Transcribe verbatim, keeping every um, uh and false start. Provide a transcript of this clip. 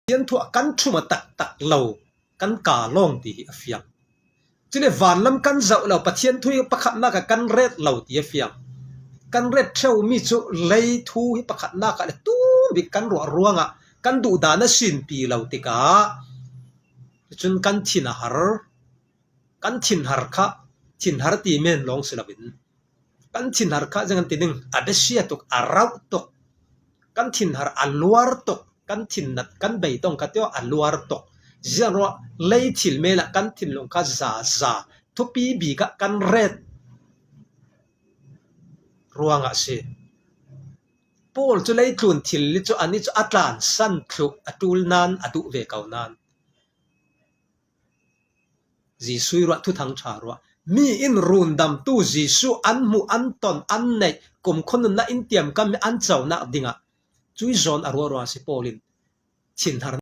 Pathian thu ah kan thum a taktak lo kan ka lawng ti hi a fiang. Cule vanlam kan zauh lo, Pathian thu hi pakhatnak ah kan ret lo ti a fiang. Kan ret ṭheumi cu lei thu hi pakhatnak ah le tum bik kan ruah ruangah kan duhdan a sinpi lo tikah cun kan thin a har, kan thinhar kha thinhar ti men lawng si loin kan thinhar kha ziang an ti ding, a besia tuk, a rauh tuk, kan thinhar a luar tuk, kan thinnat, kan beitong kha tio a luar tuk. Ziang ruah lei thil mel ah kan thinlung kha za za, thupi bik ah kan ret ruangah si. Paul cu leitlun thil li cu anih cu a tlansan thluh, a ṭul nain a duh ve ko nain Jesuh ih ruah, thuthang ṭha ruah. Mi in rundamtu Jesuh an hmuh, an ton, an neih, kumkhua nunnak in tiamkam an conak dingah cuih zawn a ruah ruangah si. Paul in thinhar